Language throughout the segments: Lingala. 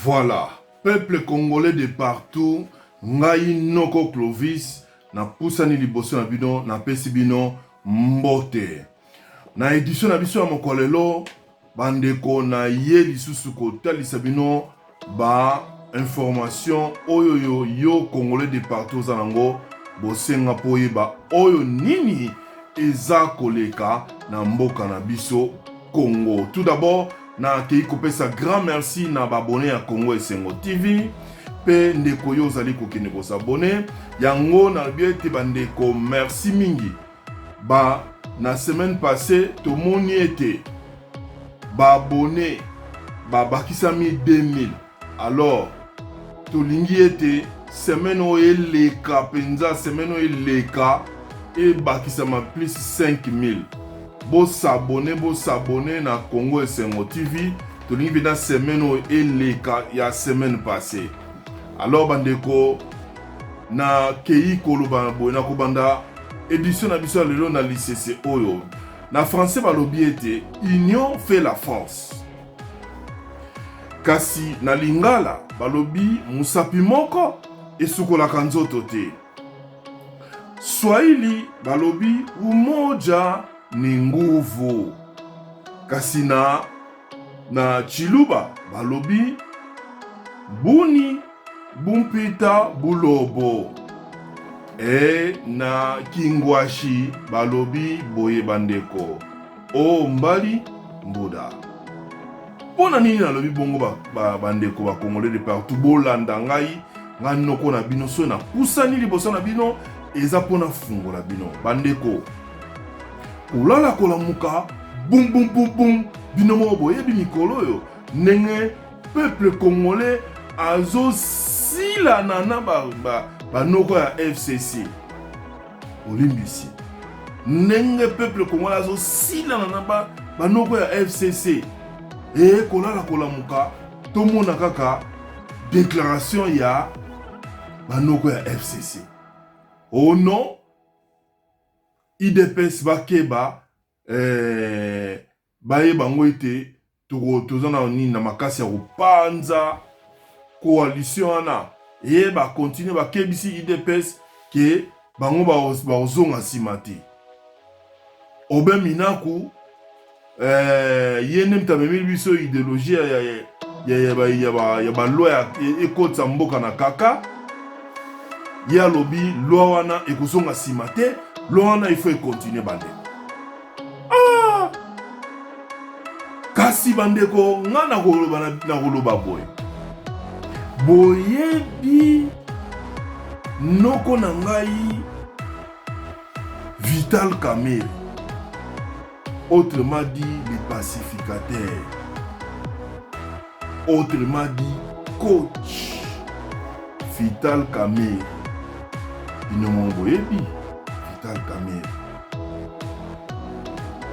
Voilà, peuple congolais de partout, ngai noko Clovis napusani liboso na bino, napesi bino mbote. Na edition na biso ya mokolo lelo, bandeko na ye lisusu kotalisa bino ba information oyo yo yo congolais de partout oza nango bosenga mpo oyeba oyo nini eza koleka na mboka na biso Congo. Tout d'abord, nakei kopesa grand merci na baabone ya Congo Esengo TV mpe ndeko yo ozali kokende kosabone yango. Nalobi ete bandeko, merci mingi. Ba na semaine passée tomoni ete baabone babakisami 2000. Alors tolingi ete semaine oyo eleka mpenza, semaine oyo eleka ebakisama plus 5000. Bosabone, bosabone na Congo Esengo TV. Tolingi mpenza semaine oyo eleka ya semaine passée. Alors bandeko, nakei koloba boye, nakobanda edition na biso ya lelo na lisese oyo. Na français balobi ete union fait la force, kasi na lingala balobi mosapi moko esukolaka nzoto te. Swahili balobi umoja ni nguvu, kasi na Chiluba balobi buni bumpita bulobo. E na Kingwashi balobi boye bandeko o mbali mbuda. Mpo na nini nalobi bongo? Bandeko ba bakongolais de partout, bolanda ngai, ngai noko na bino. Soki napusani liboso na bino, eza mpo nafungola bino bandeko. Kolala kolamuka, bum bum bum bum, bino moko boyebi mikolo oyo ndenge peuple congolais azosilana na banoko ba ya FCC. Olimbisi, ndenge peuple congolais azosilana na banoko ya FCC. E kolala kolamuka, tomona kaka déclaration ya banoko ya FCC. Oh non, UDPS bakeba, bayeba yango ete toza na nini na makasi ya kopanza coalition wana. Ye bakontinue, bakebisi UDPS ke bango bakozonga nsima te. Aubin Minaku, ye nde moto amemeli biso idéologie ya baloi ekotisa mboka na kaka. Ye alobi loi wana ekozonga nsima te, loi wana il faut ekontinue, bandeko. Ah! Kasi bandeko, nga nakoloba boye, boyebi noko na ngai Vital Kamerhe, autrement dit le pacificateur, autrement dit coach Vital Kamerhe. Bino moko boyebi Vital Kamerhe.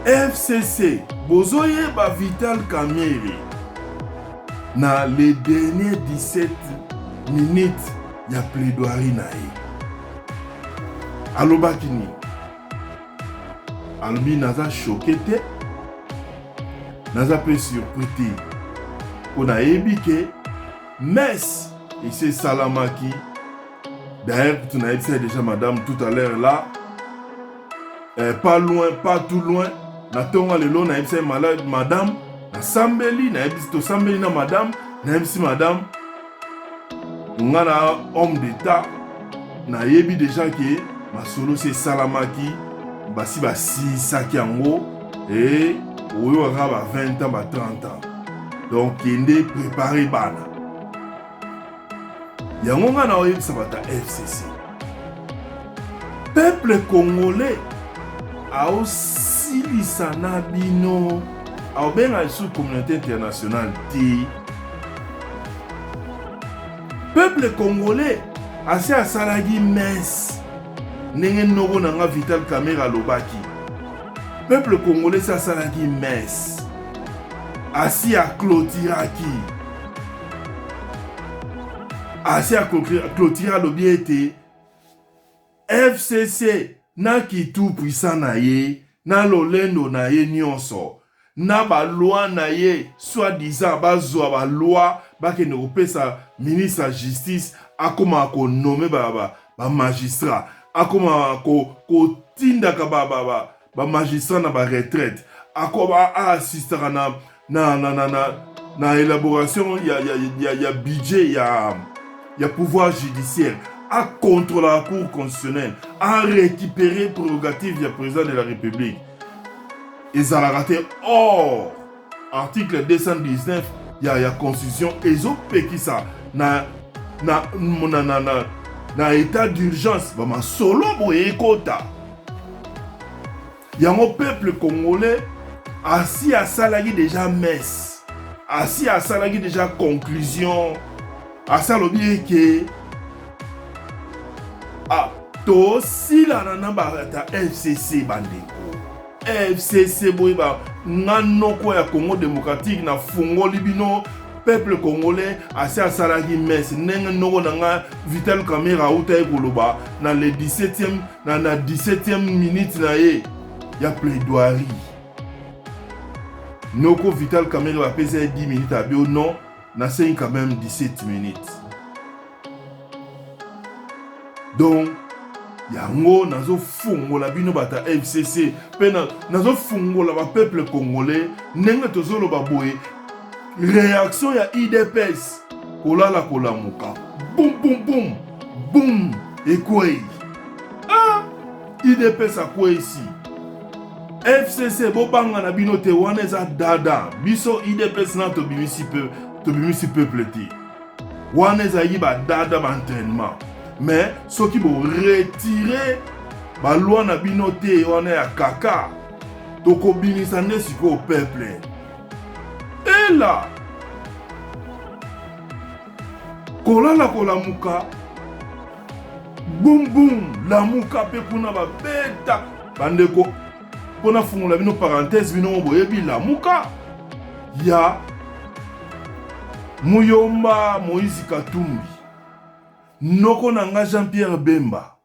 FCC, bozoyeba Vital Kamerhe na les derniers 17 minutes ya plaidoirie na ye alobaki nini? Alobi: naza choqué te, naza mpe surpris te, mpo nayebi ke messe esi esalamaki. D'ailleurs kutu nayebisaki déjà madame tout à l'heure là, pas loin, pas tout loin, na ntongo lelo nayebisaki madame, nasambeli, nayebisi, tosambeli na madame, nayebisi madame nga na homme d'état, nayebi déjà ke masolo si esalamaki, basi basilisaki yango. E oyokaka ba 20 ans, ba 30 ans, donc kende prépare bana yango. Ngai na oyebisa bato ya FCC, peuple congolais aosilisa na bino, aobenga lisusu communauté internationale te. Peuple congolais asi asalaki messe ndenge noko na nga Vital Kamerhe alobaki. Peuple congolais si asalaki messe, asi aclôturaki, asi aclôture. Alobi ete FCC na kitu puissant na ye, na lolendo na ye nyonso, na baloi na ye soi-disant bazwa baloi. bakende kopesa ministre ya justice akoma konome bamagistrat, ba, ba akoma kotindaka bamagistrat ba, ba na baretraite, akoma aassistaka na, na, na, na, na, na élaboration ya, ya, ya, ya budget ya, ya pouvoir judiciaire, acontrôla la cour constitutionnelle, arécupérer prérogative ya président de la République. Ezalaka te. Or article 219 ya constitution ezopekisa na état d'urgence bamasolo boye ekota yango. Peuple congolais asi asalaki déjà messe, asi asalaki déjà conclusion, asi alobi eke ah, tosilana na bato ya FCC. Bandeko FCC, boyeba, nga noko ya Congo démocratique nafungoli bino. Peuple congolais asi asalaki messe ndenge noko na nga Vital Kamerhe auta ye koloba na le 17e na 17e minute na ye ya plaidoirie. Noko Vital Kamerhe, bapesa ye 10 minutes, abi o non, nasengi quand même 17 minutes. Donc yango nazofungola bino bato ya FCC mpe nazofungola bapeuple congolais. Ndenge tozoloba boye, réaction ya UDPS, kolala kolamuka, bum bum bum bum, ekwei. Ah, UDPS akweyisi FCC. Bobanga na bino te, wana eza dada. Biso UDPS na tobimisi, tobimisi peuple te. Wana ezalaki badada, baentraînement. Mais soki boretirer baloi na bino te wana ya kaka, tokobimisa nde sikoyo peuple ela. Kolala kolamuka, bum bum, lamuka mpe kuna babeta. Bandeko, mpona fungola bino parenthèse, bino boyebi Lamuka ya Muyomba Moïse Katumbi, noko na nga Jean-Pierre Bemba,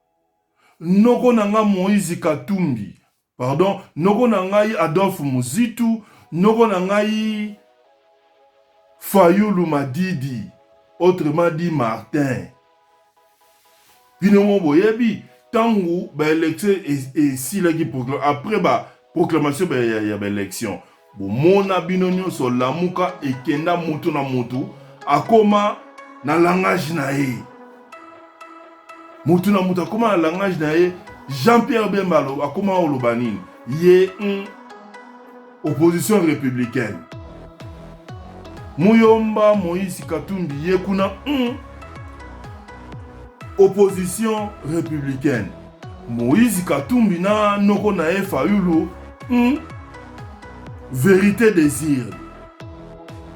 noko na nga Moïse Katumbi, pardon, noko na ngai Adolphe Muzitu, noko na ngai Fayulu Madidi, autrement dit Martin. Bino mo boyebi ntango baélection esilaki, après baproclamation ya baélection, bomona bino nyonso Lamuka ekenda mutu na mutu akoma na langage na ye, mutu na mutu akoma na langage na ye. Jean-Pierre Bemba akoma oloba nini? Ye opposition républicaine. Muyomba Moïse Katumbi, ye kuna opposition républicaine. Moïse Katumbi na noko na ye Fayulu, vérité des urnes.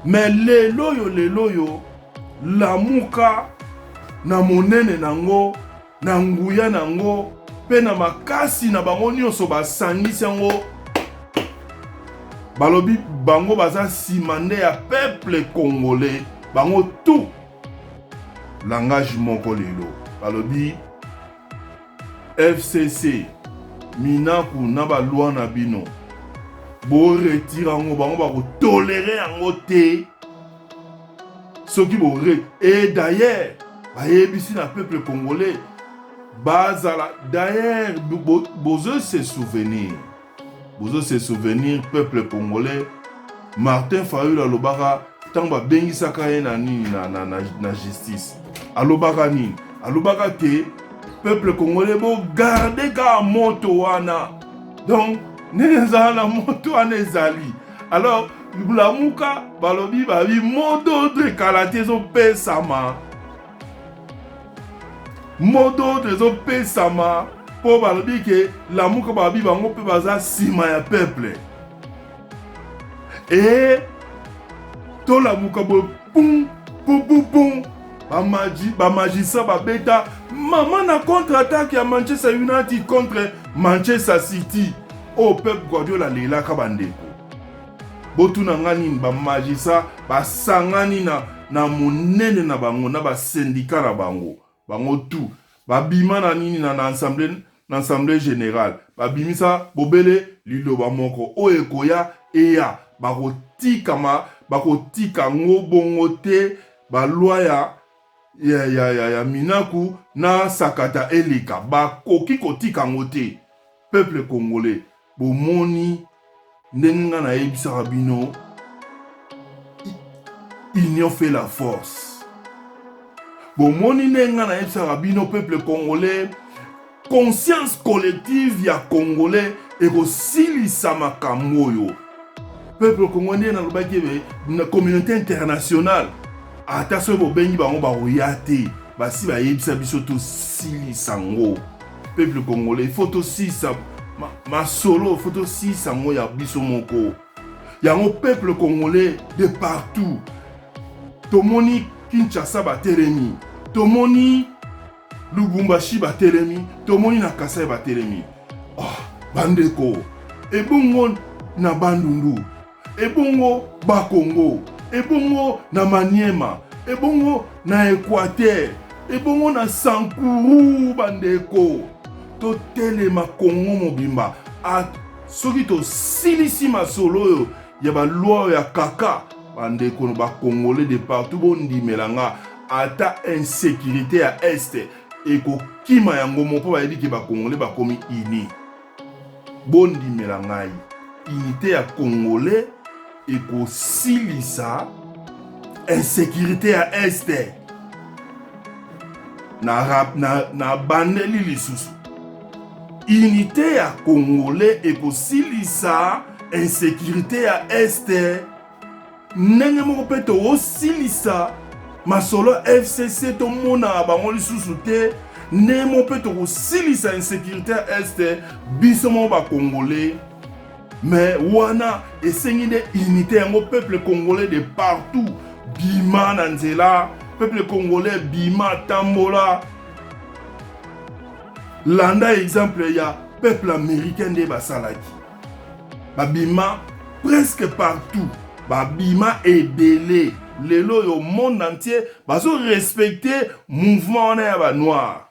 Mais lelo oyo, lelo oyo, Lamuka na monene nango, na nguya nango mpe na makasi na bango nyonso, basangisi yango, balobi bango baza nsima nde ya peuple congolais. Bango tout langage moko. Lelo balobi FCC, minaku na baloi na bino, boretirer yango. Bango bakotolérer yango te soki bore. Et d'ailleurs bayebisi na peuple congolais bazala. D'ailleurs bozo se souvenir, bozo se souvenir, peuple congolais, Martin Fayulu alobaka ntango babengisaka ye na nini, na justice, alobaka nini? Alobaka te peuple congolais bogarder kaka moto wana. Donc ndenge ezala na moto wana ezali. Alors Lamuka balobi, babi mot d'ordre kala te ezopesama, mot d'ordre ezopesama, mpo balobi ke Lamuka, babi bango mpe baza nsima ya peuple. E tolamuka boye, pum pum pum pum, bamagistrat babeta mama na contre-attaque ya Manchester United contre Manchester City oyo Pep Guardiola alelaka. Bandeko, botuna nga nini? Bamagistrat basangani na monene na bango, na basyndicat na bango, bango tout babima na nini, na assemblée générale, babimisa bobele liloba moko oyo ekoya eya, bakotikama, bakotika yango bongo te. Ba loi ya ya, ya, ya, ya Minaku na Sakata eleka, bakoki kotika yango te. Peuple congolais, bomoni ndenge nga nayebisaka bino, union fait la force. Bomoni ndenge nga nayebisaka bino, peuple congolais, conscience collective ya congolais ekosilisa makambo oyo. Peuple congolais, ndenge nalobaki ebe na communauté internationale, ata soki bobengi bango, bakoya te. Basi bayebisa biso tosilisa ngo. Peuple congolais, il faut tosilisa masolo, il faut tosilisa yango ya biso moko yango. Peuple congolais de partout, tomoni Kinshasa batelemi, tomoni Lubumbashi batelemi, tomoni na Kasai batelemi. Oh, bandeko, ebongo na Bandundu, ebongo Bakongo, ebongo na Maniema, ebongo na Équateur, ebongo na Sankuru, bandeko, totelema Kongo mobimba. Soki tosilisi masolo oyo ya ba loi oyo ya kaka, bandeko bacongolais de partout, bondimela nga, ata insécurité ya Est ekokima yango mo, mpo bayebi ke bacongolais bakomi uni. Bondimela ngai, unité ya congolais ekosilisa insécurité ya Est. Na bandeli lisusu, unité ya congolais ekosilisa insécurité ya Est. Ndenge moko mpe tokosilisa masolo FCC, tomonaka bango lisusu te. Ndenge moko mpe tokosilisa insécurité ya Est, biso moko bacongolais. Mais wana esengi nde unité yango. Peuple congolais de partout, bima na nzela. Peuple congolais, bima, tambola, landa exemple ya peuple américain nde basalaki, babima presque partout, babima ebele. Lelo oyo monde entier bazorespecte mouvement wana ya banoir.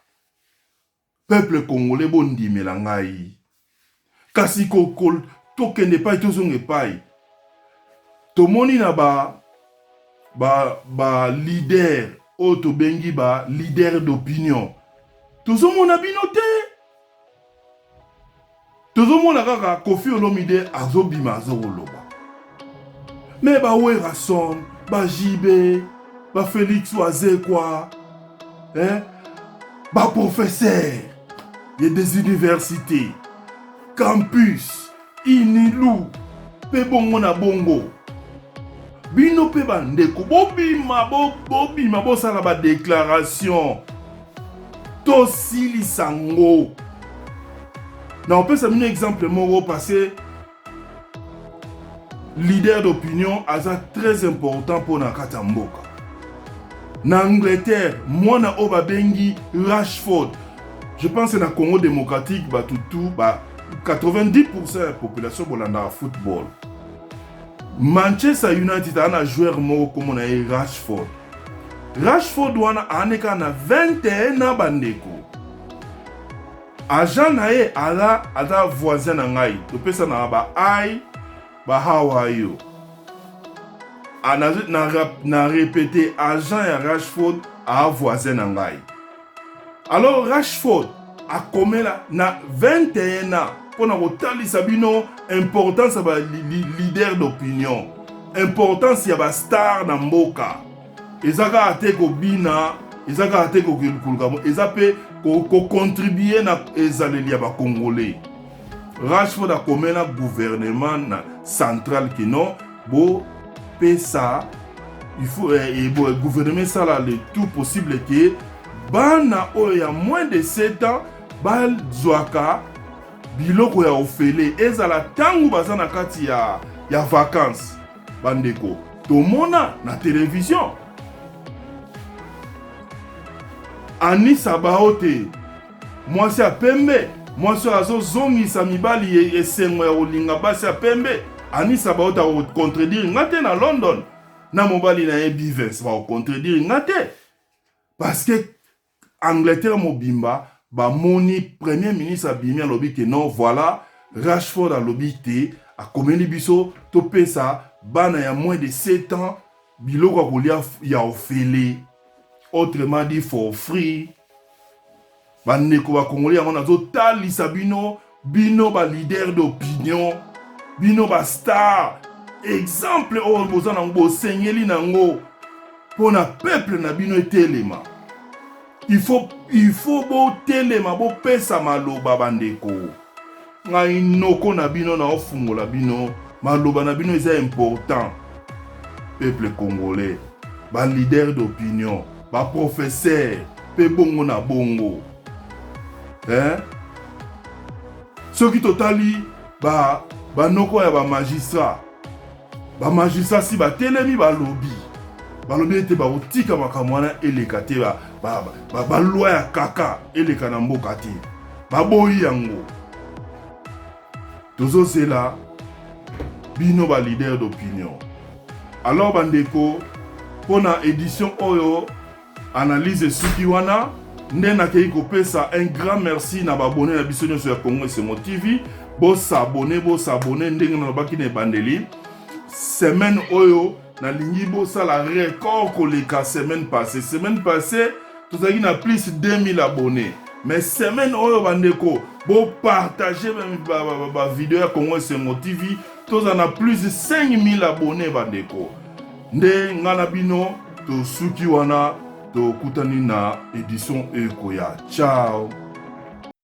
Peuple congolais, bondimela ngai, kasi tokende epai, tozonga epai. Tomoni na ba leader oyo tobengi ba leader d'opinion, tozomona bino te. Tozomona kaka Kofi Olomide azobima, azokoloba, me baWerrason, baJB, baFélix Wazekwa, eh? Baprofesseur ya des universités, campus UNILU mpe bongo na bongo, bino mpe bandeko, bobima, bobima, bosala badéclaration, tosilisa ngo. Na opesa bino exemple moko, parce leader d'opinion aza très important mpona kati ya mboka. Na Angleterre, mwana oyo babengi Rashford, je pense na Congo démocratique bato tu ba 90% ya population bolandaka football. Manchester United aza na joueur moko, kombo na ye Rashford. Rashford wana aza kaka na 21 ans. Bandeko, agent na ye aza voisin na ngai, topesanaka ba ai ba how are you. Na répété, agent ya Rashford aza voisin na ngai. Alors Rashford akomela na 21 ans, mpona kotalisa bino importance ya baleader d'opinion, importance ya bastar na mboka. Eza kaka te kobina, eza kaka te kokoluka, eza mpe kocontribue na ezaleli ya bacongolais. Rashford akomela gouvernement na central kino bopesa, il faut gouvernement esala le tout possible ke bana oyo ya moins de 7 ans bazwaka biloko ya ofele, ezala ntango baza na kati ya vacances. Bandeko, tomona na télévision Anisa Bao te, mwasi ya pembe, mwasi oyo azozongisa mibali esengo ya kolinga basi ya pembe. Anisa Bao te akocontredire nga te. Na London na mobali na ye Bivens, bakocontredire nga te, parce que Angleterre mobimba bamoni premier ministre abimi, alobi ke non, voilà, Rashford alobi te, akomeli biso topesa bana ya moins de 7 ans. biloko ya kolia ya ofele, autrement dit for free. Bandeko bakongoli, yango nazotalisa bino, bino ba leader d'opinion, bino ba star, exemple oyo boza nango, bosengeli nango mpo na peuple na bino etelema. Il faut botelema, bopesa maloba. Bandeko, ngai noko na bino, naofungola bino maloba na bino, eza important. Peuple congolais, ba leader d'opinion, ba professeur mpe bongo na bongo, eh? Soki totali banoko ba ya ba magistrat, ba magistrat si batelemi, balobi ete bakotika makambo wana eleka te, ba loi ba, ba ya kaka eleka na mboka te, baboyi yango. Tozozela bino ba leader d'opinion. Alors bandeko, mpo na édition oyo, analyse esuki wana. Nde nakei kopesa un grand merci na ba abonnés na biso nyonso ya Congo Esengo TV. Bos'abonner, bos'abonner. Ndenge nalobaki na ebandeli, semaine oyo nalingi bosala record koleka semaine passée. Semaine passée tozalaki na plus 2000 abonnés, mais semaine oyo, bandeko, bopartager ba vidéo ya Congo Esengo TV, tozala na plus 5000 abonnés. Bandeko, nde nga na bino tosuki wana, tokutani na édition ekoya. Ciao.